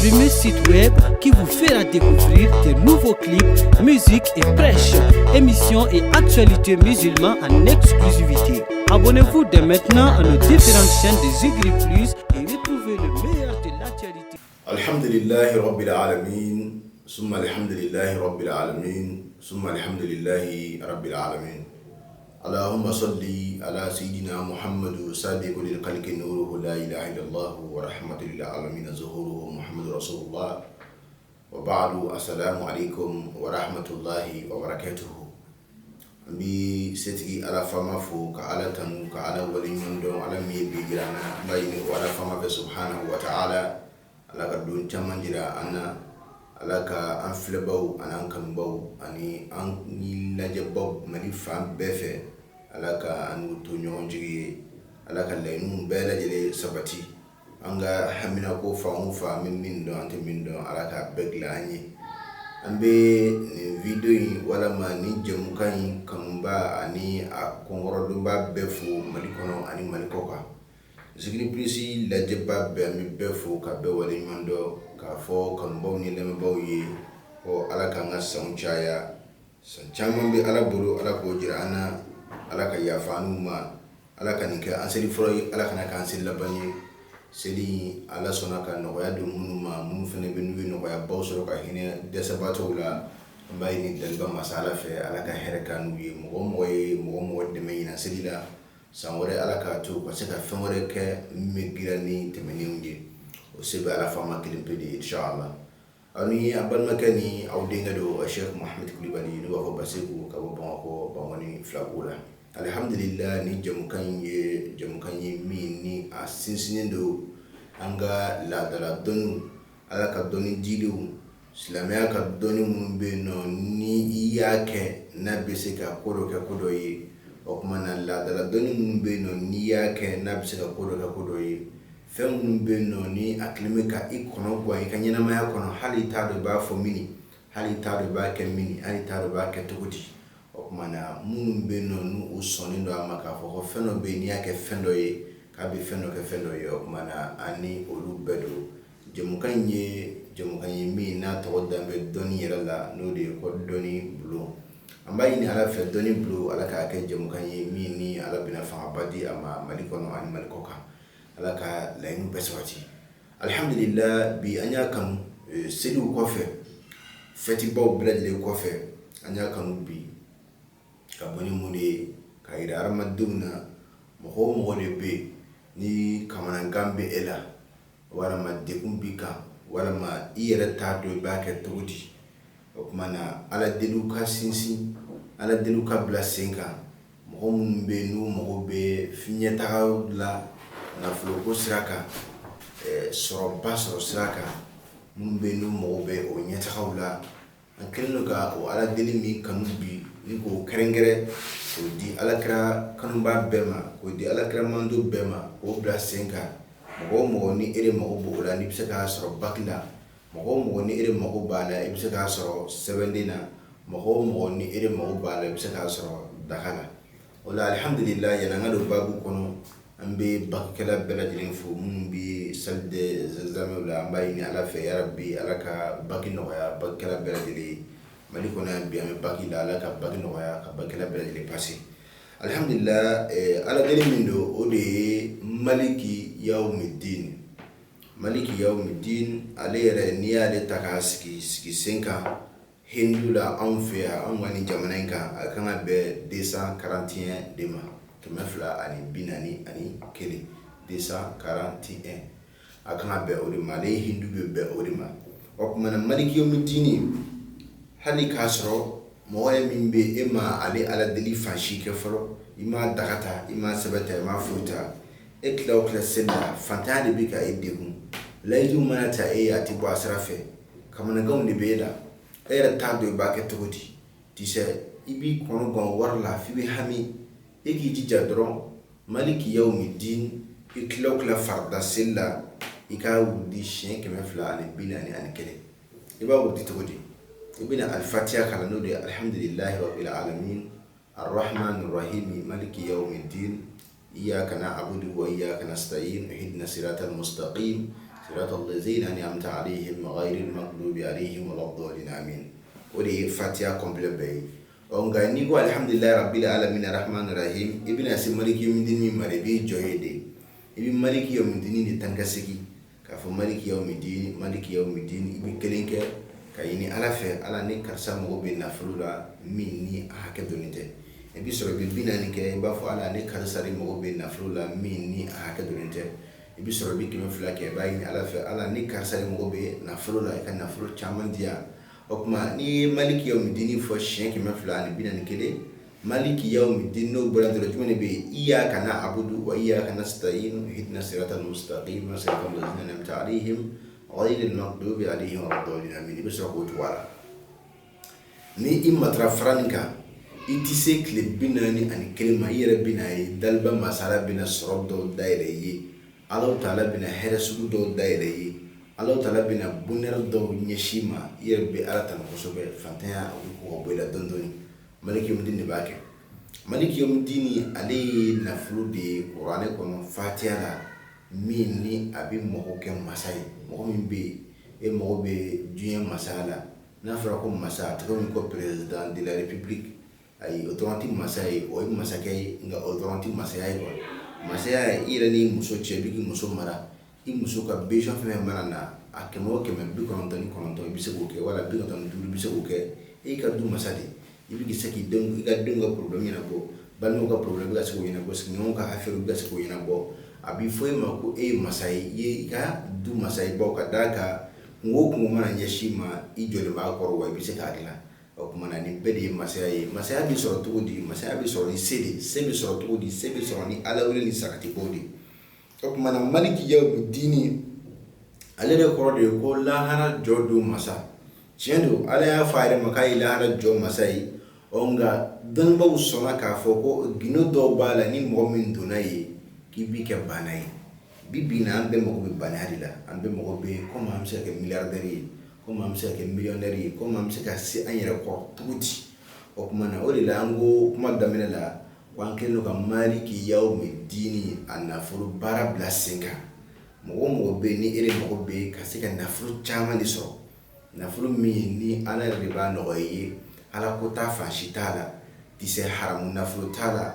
Premier site web qui vous fera découvrir de nouveaux clips, musique et prêches, émissions et actualités musulmanes en exclusivité. Abonnez-vous dès maintenant à nos différentes chaînes de Zigri Plus et retrouvez le meilleur de l'actualité. الحمد لله رب العالمين ثم الحمد لله رب العالمين ثم الحمد لله رب العالمين اللهم صل على سيدنا محمد سابق للخلق نوره لا إله إلا الله ورحمة للعالمين ظهوره محمد رسول الله وبعد، السلام عليكم ورحمة الله وبركاته. An bi setigi Ala fama fo, ka Ala tanu, ka Ala waleɲuman dɔn, Ala min ye bi jira an na. An b'a ɲini o Ala fama fɛ سبحانه وتعالى, Ala ka don caman jira an na, Ala ka an filɛbaw ani an kanubaw ani an ni lajɛbaw Mali fan bɛɛ fɛ, Ala ka an n'u to ɲɔgɔn jigi ye, Ala ka laɲiniw bɛɛ lajɛlen sabati, an ka haminako fan o fan, an bɛ min dɔn, an tɛ min dɔn, Ala k'a bɛɛ dilan an ye. An bɛ nin vidéo in walama nin jɛmukan in kanuba ani a kɔnkɔrɔdonba bɛɛ fo Mali kɔnɔ ani Mali kɔ kan. Zikiri Plus lajɛba bɛɛ, an bɛ bɛɛ fo ka bɛɛ waleɲuman dɔn, k'a fɔ kanubaw ni lamɛnbaaw ye ko Ala k'an ka sanw caya. San caman bɛ Ala bolo, Ala k'o jira an na, Ala ka yafa an n'u ma, Ala ka nin kɛ an seli fɔlɔ ye, Ala kana k'an seli laban ye. Seli, Ala sɔnna ka nɔgɔya don minnu ma, minnu fana bɛ n'u ye nɔgɔyabaw sɔrɔ ka hinɛ dɛsɛbaatɔw la, an b'a ɲini daliba masa Ala fɛ, Ala ka hɛrɛ k'an n'u ye. Mɔgɔ o mɔgɔ ye mɔgɔ o mɔgɔ dɛmɛ ɲinan seli la, san wɛrɛ Ala k'a to ka se ka fɛn wɛrɛ kɛ min bɛ girin ni tɛmɛnenw ye. O se bɛ Ala faama kelen pe de ye, inshallah. Aw ni a balimakɛ ni aw denkɛ don, Cheikh Mohamed Kulibali, n'u b'a fɔ Baseku, ka bɔ Bamakɔ Bankɔni Filako la. Alihamdulillah, ni jɛmukan in ye jɛmukan ye min ni a sinsinnen don an ka laadala dɔnniw, Ala ka dɔnni dilenw, silamɛya ka dɔnni minnu bɛ yen nɔ, ni i y'a kɛ n'a bɛ se ka ko dɔ kɛ ko dɔ ye. O tuma na, laadala dɔnni minnu bɛ yen nɔ, n'i y'a kɛ n'a bɛ se ka ko dɔ kɛ ko dɔ ye, fɛn minnu bɛ yen nɔ, ni a kɛlen bɛ ka i kɔnɔ gan i ka ɲɛnamaya kɔnɔ, hali i t'a dɔn i b'a fɔ min, hali i t'a dɔn i b'a kɛ min, hali i t'a dɔn i b'a kɛ cogo di. O tuma na, minnu bɛ yen nɔ, n'u sɔnnen don a ma k'a fɔ ko fɛn dɔ bɛ yen, n'i y'a kɛ fɛn dɔ ye, k'a bɛ fɛn dɔ kɛ fɛn dɔ ye, o tuma na, an ni olu bɛɛ don. Jɛmukan in ye jɛmukan ye min n'a tɔgɔ dan bɛ dɔnni yɛrɛ la, n'o de ye ko dɔnni bulon. An b'a ɲini Ala fɛ, dɔnni bulon, Ala k'a kɛ jɛmukan ye min ni Ala bɛna fangaba di a ma Mali kɔnɔ ani Mali kɔ kan, Ala ka laɲiniw bɛɛ sabati. Alihamdulila, bi an y'a kanu, seliw kɔfɛ, fɛtibaw bɛɛ lajɛlen kɔfɛ, an y'a kanu bi ka bɔ ni mun de ye? Ka yira hadamadenw na, mɔgɔ o mɔgɔ de bɛ yen ni kamanagan bɛ e la, walama degun b'i kan, walama i yɛrɛ t'a dɔn i b'a kɛ cogo di, o tuma na, Ala deliw ka sinsin, Ala deliw ka bila sen kan. Mɔgɔ minnu bɛ yen n'u mago bɛ ɲɛtaga la nafoloko sira kan, sɔrɔba sɔrɔ sira kan, minnu bɛ yen n'u mago bɛ o ɲɛtagaw la, an kɛlen don ka o Ala deli min kanu bi, ni k'o kɛrɛnkɛrɛn k'o di Alakira kanuba bɛɛ ma, k'o di Alakira mando bɛɛ ma, k'o bila sen kan. Mɔgɔ o mɔgɔ ni e de mago b'o la, n'i bɛ se k'a sɔrɔ bac la, mɔgɔ o mɔgɔ ni e de mago b'a la, i bɛ se k'a sɔrɔ sɛbɛnden na, mɔgɔ o mɔgɔ ni e de mago b'a la, i bɛ se k'a sɔrɔ daga la. O la, alihamdulila, yanni an ka don baabu kɔnɔ, an bɛ bakikɛla bɛɛ lajɛlen fo, minnu bɛ salle des examens la. An b'a ɲini Ala fɛ, yarabi, Ala ka bac nɔgɔya bakikɛla bɛɛ lajɛlen ye Mali kɔnɔ yan. Bi an bɛ bac la, Ala ka bac nɔgɔya ka bakikɛla bɛɛ lajɛlen passer. Alihamdulila, Ala deli min don, o de ye مالك يوم الدين. مالك يوم الدين, ale yɛrɛ, n'i y'ale ta k'a sigi sigi sen kan hindu la, anw fɛ yan, anw ka nin jamana in kan, a kan ka bɛn 241 de ma, 241, 241, a kan ka bɛn o de ma. Ale hindu bɛ bɛn o de ma. O tuma na, مالك يوم الدين, hali k'a sɔrɔ mɔgɔ ye min bɛ e ma ale Ala deli fan si kɛ fɔlɔ, i ma daga ta, i ma sɛbɛn ta, i ma foyi ta, e tila o tila seli la, fantanya de bɛ ka e degun, layidu mana ta e ye, a tɛ bɔ a sira fɛ, kamanaganw de bɛ e la, e yɛrɛ t'a dɔn i b'a kɛ cogo di, tisɛ i b'i kɔnɔ gan wari la f'i bɛ hami. E k'i jija dɔrɔn, مالك يوم الدين, i tila o tila farida seli la, i k'a wurudi siɲɛ 241. I b'a wurudi cogo di? I bɛna Alifatiya kalan, n'o de ye الحمد لله رب العالمين الرحمن الرحيم مالك يوم الدين إياك نعبد وإياك نستعين اهدنا الصراط المستقيم. صراط الذين أنعمت عليهم غير المغضوب عليهم ولا الضالين آمين. O de ye Fatiha complet bɛɛ ye. Ɔ, nka n'i ko alhamdulilayi rabbil alamin arrahman rahim, i bɛna se maliki yawmidini min ma de, i b'i jɔ yen de, i bɛ maliki yawmidini de tan ka segin k'a fɔ maliki yawmidini, maliki yawmidini. I bɛ kelen kɛ ka ɲini Ala fɛ: Ala, ni karisa mago bɛ nafolo la min ni a hakɛ dɔnnen tɛ. I bɛ sɔrɔ i bɛ 40 kɛ, i b'a fɔ: Ala, ni karisa de mago bɛ nafolo la min ni a hakɛ dɔnnen tɛ. I bɛ sɔrɔ i bɛ 200 kɛ, i b'a ɲini Ala fɛ: Ala, ni karisa de mago bɛ nafolo la, i ka nafolo caman di yan. O tuma n'i ye maliki yawmidini fɔ siɲɛ 241, maliki yawmidini, n'o bɔra dɔrɔn, jumɛn de bɛ yen? Iyyaka na'budu wa iyyaka nasta'in ihdina siratal mustaqim siratal ladzina an'amta alayhim ghayril maghdubi alayhim waladdallin amin. I bɛ sɔrɔ k'o tugu a la. Ni i matarafara nin kan, i tɛ se tile 41 ma, i yɛrɛ bɛna ye daliba masala bɛna sɔrɔ dɔw dayɛlɛ i ye. Alahu taala bɛna hɛrɛ sugu dɔw dayɛlɛ i ye. Alahu taala bɛna bonheur dɔw ɲɛsin ma. I yɛrɛ bɛ Ala tanu kosɛbɛ. Fantanya, o bɛ ko ka bɔ i la dɔɔni dɔɔni. Maliki yawmidini de b'a kɛ. Maliki yawmidini, ale ye nafolo de ye kuranɛ kɔnɔ, Fatiha la, min ni a bɛ mɔgɔ kɛ masa ye. Mɔgɔ min bɛ yen, e mago bɛ diɲɛ masaya la. N'a fɔra ko masa, a tɛ komi ko président de la république. Ayi, o dɔrɔn tɛ masa ye. O ye masakɛ ye, nka o dɔrɔn tɛ masaya ye quoi. Masaya, i yɛrɛ ni muso cɛ, i bɛ k'i muso mara. I muso ka besoin fɛn fɛn mana na, a kɛmɛ o kɛmɛ, 99 i bɛ se k'o kɛ, wala 95 i bɛ se k'o kɛ. E ka du masa de, i bɛ se k'i denw, i ka denw ka problème ɲɛnabɔ, balimaw ka problème i bɛ ka se k'o ɲɛnabɔ, sigiɲɔgɔnw ka affaire i bɛ ka se k'o ɲɛnabɔ. A bɛ fɔ e ma ko e ye masa ye, i ye i ka du masa ye, bawo ka d'a kan kungo o kungo mana ɲɛsin i ma, i jɔlen b'a kɔrɔ, wa i bɛ se k'a dilan. O tuma na, nin bɛɛ de ye masaya ye. Masaya bɛ sɔrɔ cogo di? Masaya bɛ sɔrɔ ni se de. Se bɛ sɔrɔ cogo di? Se bɛ sɔrɔ ni Ala wele ni saratibɔ de. O tuma na, maliki yawmidini, ale de kɔrɔ de ye ko lahara jɔ don masa. Tiɲɛ don, Ala y'a fɔ a yɛrɛ ma k'a ye lahara jɔ masa ye. Ɔ, nka dɔnnibaaw sɔnna k'a fɔ ko gindo dɔw b'a la, ni mɔgɔ min donna yen, k'i b'i kɛ bana ye. Bi bi in na, an bɛɛ mago bɛ banaya de la. An bɛɛ mago bɛ komi an bɛ se ka kɛ milliardaire ye, komi an bɛ se ka kɛ millionnaire ye, komi an bɛ se ka se an yɛrɛ kɔrɔ cogo di. O tuma na, o de la an ko kuma daminɛ la ko an kɛlen don ka maliki yawmidini a nafolo baara bila sen kan. Mɔgɔ o mɔgɔ bɛ yen, ni e de mago bɛ ka se ka nafolo caman de sɔrɔ, nafolo min ni Ala yɛrɛ de b'a nɔgɔya i ye, Ala ko ta fan si t'a la, tisɛ haramu nafolo t'a la,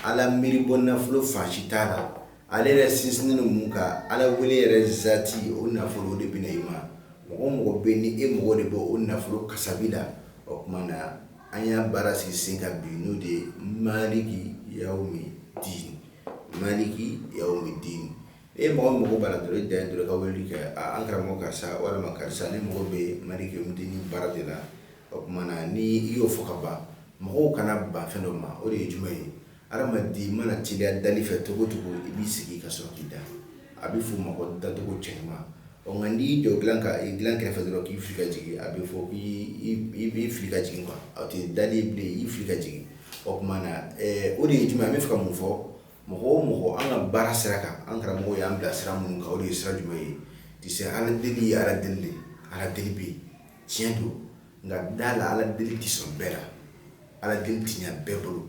Ala miiribɔ nafolo fan si t'a la, ale yɛrɛ sinsinnen don mun kan, Ala wele yɛrɛ zati, o nafolo, o de bɛ na i ma. Mɔgɔ o mɔgɔ bɛ yen, ni e mago de bɛ o nafolo kasabi la, o tuma na, an y'a baara sigi sen kan bi, n'o de ye maliki yawmidini, maliki yawmidini. E mɔgɔ min mago b'a la dɔrɔn, i dan ye dɔrɔn i ka weleli kɛ: an karamɔgɔ karisa, walima karisa, ne mago bɛ maliki yawmidini baara de la. O tuma na, ni i y'o fɔ ka ban, mɔgɔw kana ban fɛn dɔ ma. O de ye jumɛn ye? Hadamaden mana teliya dali fɛ cogo o cogo, i b'i sigi ka sɔrɔ k'i da. A bɛ f'o ma ko dacogo cɛɲuman. Ɔ, nka n'i jɔ dilan kan, dilan kɛrɛfɛ dɔrɔn k'i fili ka jigin, a bɛ fɔ k'i b'i fili ka jigin quoi. O tɛ dali bilen, i fili ka jigin. O tuma na, o de ye jumɛn ye? An bɛ fɛ ka mun fɔ? Mɔgɔ o mɔgɔ, an ka baara sira kan, an karamɔgɔw y'an bila sira minnu kan, o de ye sira jumɛn ye? Tu sais, Ala deli ye Ala deli de. Ala deli bɛ yen, tiɲɛ don, nka da la, Ala deli tɛ sɔn bɛɛ la. Ala deli tɛ ɲɛ bɛɛ bolo.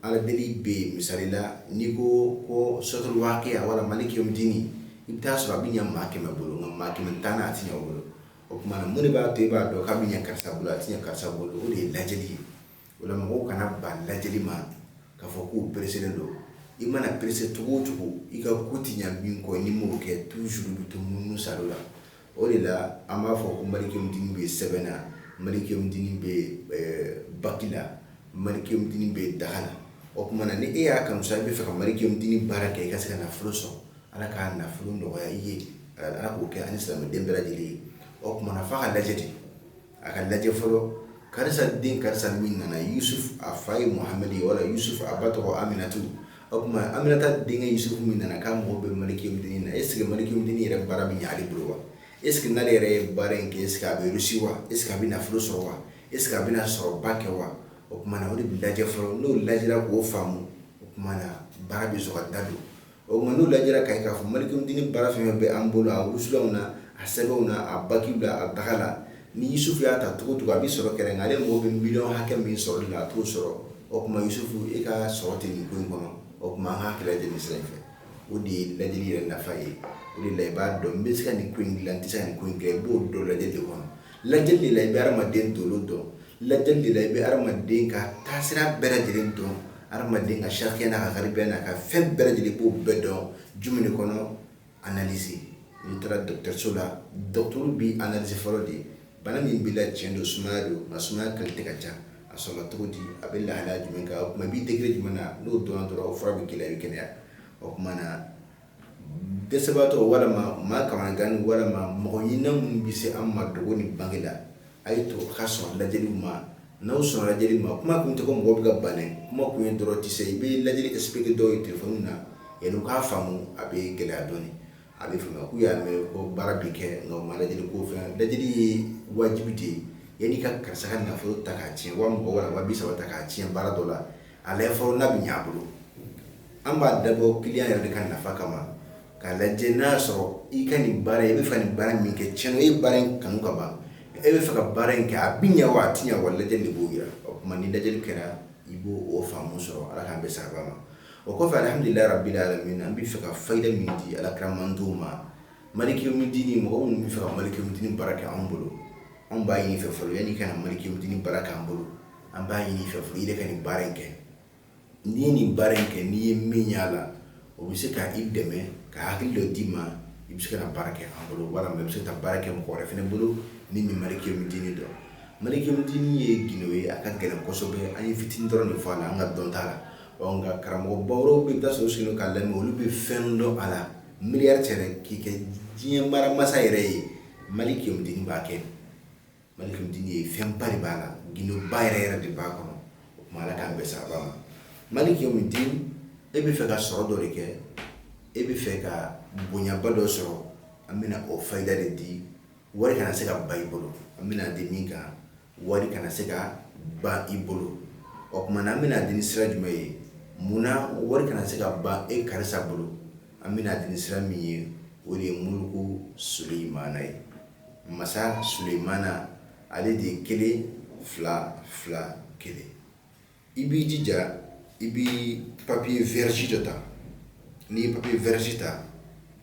Ala deli bɛ yen, misali la, n'i ko ko suratul waqiya wala maliki yawmidini, i bɛ taa sɔrɔ a bɛ ɲɛ maa 100 bolo, nka maa 110 a tɛ ɲɛ o bolo. O tuma na, mun de b'a to i b'a dɔn k'a bɛ ɲɛ karisa bolo, a tɛ ɲɛ karisa bolo? O de ye lajɛli ye. O la, mɔgɔw kana ban lajɛli ma k'a fɔ k'u pereselen don. I mana perese cogo o cogo, i ka ko tɛ ɲɛ min kɔ, n'i m'o kɛ, toujours i bɛ to munumunu salo la. O de la, an b'a fɔ ko maliki yawmidini bɛ sɛbɛn na, maliki yawmidini bɛ baki la, maliki yawmidini bɛ daga la. O tuma na, ni e y'a kanu sa, i bɛ fɛ ka maliki yawmidini baara kɛ, i ka se ka nafolo sɔrɔ, Ala ka nafolo nɔgɔya i ye, Ala k'o kɛ ani silamɛden bɛɛ lajɛlen ye. O tuma na, f'a ka lajɛ de, a ka lajɛ fɔlɔ: karisa den karisa min nana, Yusuf, a fa ye Muhamadi ye, wala Yusuf, a ba tɔgɔ Aminatu. O tuma, Aminata denkɛ Yusuf min nana k'a mago bɛ maliki yawmidini na, est ce que maliki yawmidini yɛrɛ baara bɛ ɲɛ ale bolo wa? Est ce que n'ale yɛrɛ ye baara in kɛ, est ce que a bɛ réussir wa? Est ce que a bɛ nafolo sɔrɔ wa? Est ce que a bɛna sɔrɔba kɛ wa? O tuma na, o de bɛ lajɛ fɔlɔ. N'o lajɛra k'o faamu, o tuma na, baara bɛ sɔrɔ ka da don. O tuma, n'o lajɛra k'a ye k'a fɔ maliki yawmidini baara fɛn fɛn bɛ an bolo, a wusulanw na, a sɛbɛnw na, a bakiw la, a daga la, ni Yusufu y'a ta cogo o cogo, a bɛ sɔrɔ kɛrɛ, nka ale mago bɛ miliyɔn hakɛ min sɔrɔli la, a t'o sɔrɔ. O tuma, Yusufu, e ka sɔrɔ tɛ nin ko in kɔnɔ. O tuma, an k'a lajɛ nin sira in fɛ. O de ye lajɛli yɛrɛ nafa ye. O de la i b'a dɔn n bɛ se ka nin ko in dilan, n tɛ se ka nin ko in dilan. I b'o dɔn lajɛli de kɔnɔ. Lajɛli de la i bɛ hadamaden dolo dɔn. Lajɛli de la i bɛ hadamaden ka taasira bɛɛ lajɛlen dɔn, hadamaden ka sariya n'a ka garibuya n'a ka fɛn bɛɛ lajɛlen, i b'o bɛɛ dɔn jumɛn de kɔnɔ? Analyse. N'i taara dɔgɔtɔrɔso la, dɔgɔtɔrɔ b'i analyse fɔlɔ de. Bana min b'i la, tiɲɛ don, sumaya don, nka sumaya qualité ka ca. A sɔrɔla cogo di? A bɛ lahalaya jumɛn kan? O tuma i b'i degré jumɛn na? N'o dɔnna dɔrɔn, o fura bɛ k'i la, i bɛ kɛnɛya. O tuma na, dɛsɛbaatɔ walama maa kamanagan walama mɔgɔ ɲinina minnu bɛ se an ma dogo ni bange la, a ye to a ka sɔn lajɛliw ma. N'aw sɔnna lajɛli ma, kuma kun tɛ ko mɔgɔ bɛ ka ban dɛ. Kuma kun ye dɔrɔn, ti se i bɛ lajɛli expliquer dɔw ye telefɔni na, yanni u k'a faamu, a bɛ gɛlɛya dɔɔni. A bɛ faamuya k'u y'a mɛn ko baara bɛ kɛ, nka u ma lajɛli ko fɛn. Lajɛli ye wajibi de ye. Yanni ka karisa ka nafolo ta k'a tiɲɛ, 20,000 wala 30,000 ta k'a tiɲɛ baara dɔ la, a lajɛ fɔlɔ n'a bɛ ɲɛ a bolo. An b'a dabɔ client yɛrɛ de ka nafa kama, k'a lajɛ n'a y'a sɔrɔ i ka nin baara, i bɛ fɛ ka nin baara min kɛ, tiɲɛ na e ye baara in kanu ka ban, e bɛ fɛ ka baara in kɛ, a bɛ ɲɛ wa a tɛ ɲɛ wa? Lajɛli de b'o yira. O tuma ni lajɛli kɛra, i b'o o faamu sɔrɔ. Ala k'an bɛn sababa ma. O kɔfɛ, alhamdulilayi rabbil alamin, an bɛ fɛ ka fayida min di alakira mantonw ma, maliki yawmidini. Mɔgɔ minnu bɛ fɛ ka maliki yawmidini baara kɛ anw bolo, anw b'a ɲini fɛ fɔlɔ, yanni i ka na maliki yawmidini baara kɛ an bolo, an b'a ɲini fɛ fɔlɔ i yɛrɛ ka nin baara in kɛ. N'i ye nin baara in kɛ, n'i ye min y'a la, o bɛ se ka i dɛmɛ ka hakili dɔ d'i ma, i bɛ se ka na baara kɛ an bolo, walima i bɛ se ka taa baara kɛ mɔgɔ wɛrɛ fana bolo ni min maliki yawmidini dɔn. Maliki yawmidini ye gindo ye, a ka gɛlɛn kosɛbɛ. An ye fitinin dɔrɔn de fɔ a la, an ka dɔn t'a la. Ɔ nka karamɔgɔba wɛrɛw bɛ yen, i bɛ taa sɔrɔ u sigilen k'a lamɛn, olu bɛ fɛn dɔn a la. Miliyari yɛrɛ k'i kɛ diɲɛ mara masa yɛrɛ ye, maliki yawmidini b'a kɛ. Maliki yawmidini ye fɛnba de b'a la, gindoba yɛrɛ yɛrɛ de b'a kɔnɔ. O tuma Ala k'an bɛn sababa ma. Maliki yawmidini, e bɛ fɛ ka sɔrɔ dɔ de kɛ, e bɛ fɛ ka bonyaba dɔ sɔrɔ, an bɛna o fayida de di. Wari kana se ka ban i bolo. An bɛna di min kan, wari kana se ka ban i bolo. O tuma na, an bɛna di ni sira jumɛn ye? Munna wari kana se ka ban e karisa bolo? An bɛna di ni sira min ye, o de ye muluku Suleimana ye. Masa Suleimana, ale de ye 1 2 2 1. I b'i jija, i bɛ papier vierge dɔ ta. N'i ye papier vierge ta,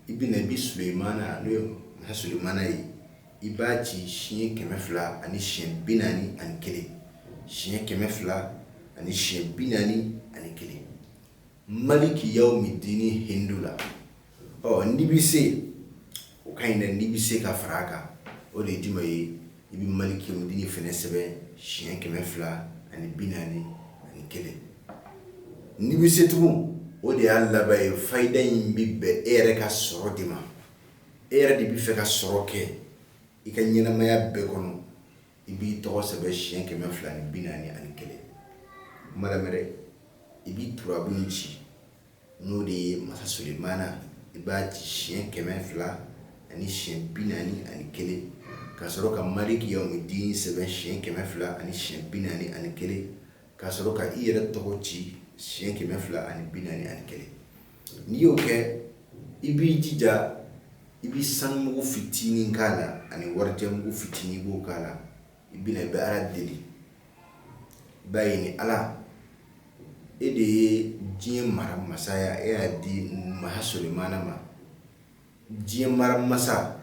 i bɛ na, i bɛ Suleimana, n'o ye masa Suleimana ye, i b'a ci siɲɛ 241, siɲɛ 241, maliki yawmidini hindu la. Ɔ n'i bɛ se, o ka ɲi dɛ. N'i bɛ se ka fara a kan, o de ye jumɛn ye? I bɛ maliki yawmidini fɛnɛ sɛbɛn siɲɛ 241. N'i bɛ se tugun, o de y'a laban ye. Fayida in bɛ bɛn e yɛrɛ ka sɔrɔ de ma. E yɛrɛ de bɛ fɛ ka sɔrɔ kɛ i ka ɲɛnamaya bɛɛ kɔnɔ, i b'i tɔgɔ sɛbɛn siɲɛ 241. Kuma lamɛn dɛ. I b'i turabu in ci, n'o de ye masa Sulemana, i b'a ci siɲɛ 241, ka sɔrɔ ka maliki yawmidini sɛbɛn siɲɛ 241, ka sɔrɔ ka i yɛrɛ tɔgɔ ci siɲɛ 241. N'i y'o kɛ, i b'i jija, i bɛ sanumugu fitinin k'a la ani warijɛmugu fitinin, i b'o k'a la. I bɛna, i bɛ Ala deli, i b'a ɲini Ala, e de ye diɲɛ mara masaya, e y'a di masa Sulemana ma, diɲɛ mara masa,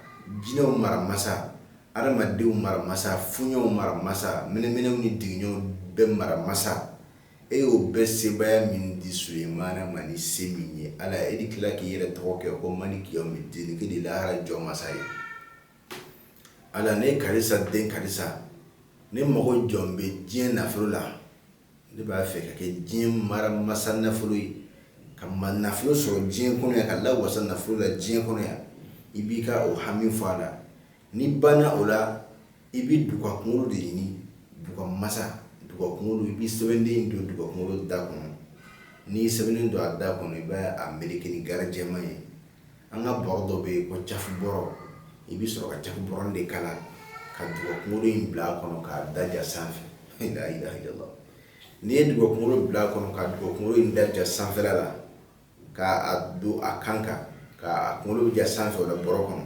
jinɛw mara masa, adamadenw mara masa, fuɲɛw mara masa, mɛnɛmɛnɛw ni digiɲɛw bɛɛ mara masa. E y'o bɛɛ sebaaya min di Sulemana ma ni se min ye, Ala, e de tila k'i yɛrɛ tɔgɔ kɛ ko maliki yawmidini, k'e de ye lahara jɔ masa ye. Ala, ne karisa den karisa, ne mago jɔn bɛ diɲɛ nafolo la, ne b'a fɛ ka kɛ diɲɛ mara masa nafolo ye, ka ma nafolo sɔrɔ diɲɛ kɔnɔ yan, ka lawasa nafolo la diɲɛ kɔnɔ yan. I b'i ka o hami fɔ a la. N'i banna o la, i bɛ duga kunkolo de ɲini, duga masa, duga kunkolo. I bɛ sɛbɛnden don duga kunkolo da kɔnɔ. N'i ye sɛbɛnden don a da kɔnɔ, i b'a a meleke ni garan jɛman ye. An ka bɔrɔ dɔ bɛ yen ko cafu bɔrɔ, i bɛ sɔrɔ ka cafu bɔrɔ de kala ka duga kunkolo in bila a kɔnɔ k'a da ja sanfɛ. La ilaha illallah. N'i ye duga kunkolo bila a kɔnɔ ka duga kunkolo in da ja sanfɛla la, k'a don a kan kan, k'a kunkolo bɛ ja sanfɛ o la bɔrɔ kɔnɔ,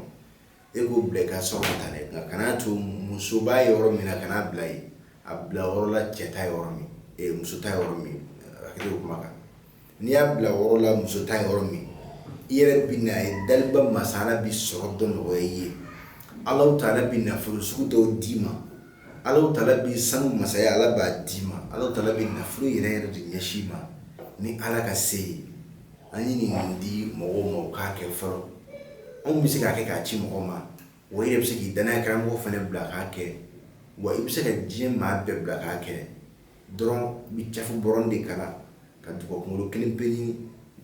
e k'o bila i ka so kɔnɔ tan dɛ. Nka kan'a to muso b'a ye yɔrɔ min na, kan'a bila yen. A bila yɔrɔ la cɛ t'a yɔrɔ min, muso t'a yɔrɔ min. Hakili o kuma kan. N'i y'a bila yɔrɔ la muso t'a yɔrɔ min, I yɛrɛ bɛ n'a ye daliba masala bɛ sɔrɔ dɔ nɔgɔya i ye. Alahu taala bɛ nafolo sugu dɔw d'i ma. Alahu taala bɛ sanu masaya, Ala b'a d'i ma. Alahu taala bɛ nafolo yɛrɛ yɛrɛ de ɲɛsin i ma ni Ala ka se ye. An ye nin di mɔgɔw ma u k'a kɛ fɔlɔ. Anw bɛ se k'a kɛ k'a ci mɔgɔ ma, wa i yɛrɛ bɛ se k'i danaya karamɔgɔ fana bila k'a kɛ, wa i bɛ se ka diɲɛ maa bɛɛ bila k'a kɛ dɔrɔn. I bɛ cafu bɔrɔn de kala ka duga kunkolo kelen pe ɲini,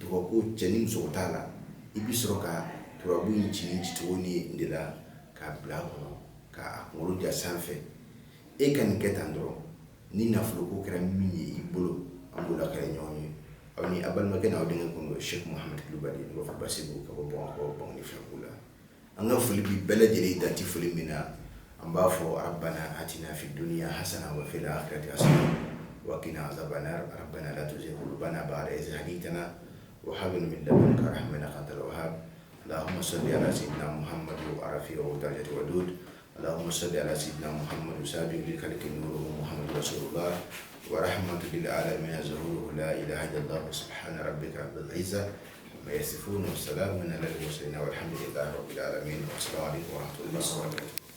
duga ko cɛ ni muso t'a la. I bɛ sɔrɔ ka turabu in ci ni cicogo ni de la k'a bila a kɔnɔ, k'a kunkolo ja sanfɛ. E ka nin kɛ tan dɔrɔn, ni nafolo ko kɛra min ye i bolo, an b'o lakale ɲɔgɔn ye. Aw ni a balimakɛ n'aw denkɛ kun don, Sheikh Muhammed Kulubali, ne b'a fɔ Basibu ka bɔ Bamakɔ Bangoni Filabugu la. An ka foli bi bɛɛ lajɛlen danti foli min na, an b'a fɔ rabbana atina fi dunya hasana wa fil akhirati hasana wa qina azaban nar. Rabbana la tuzigh qulubana ba'da idh hadaytana wa hab lana min ladunka rahmatan innaka antal wahhab. Allahumma salli ala sayyidina Muhammad wa rafi'u darajati wadud. Allahumma salli ala sayyidina Muhammad sabiq lil khalqi nuruhu Muhammad rasulullah wa rahmatu lil alamin zuhuruhu la ilaha illallah. Subhana rabbika rabbil izza amma yasifun wa salamun ala al mursalin walhamdulillahi rabbil alamin. Wa assalamu alaikum wa rahmatullahi wa barakatuh.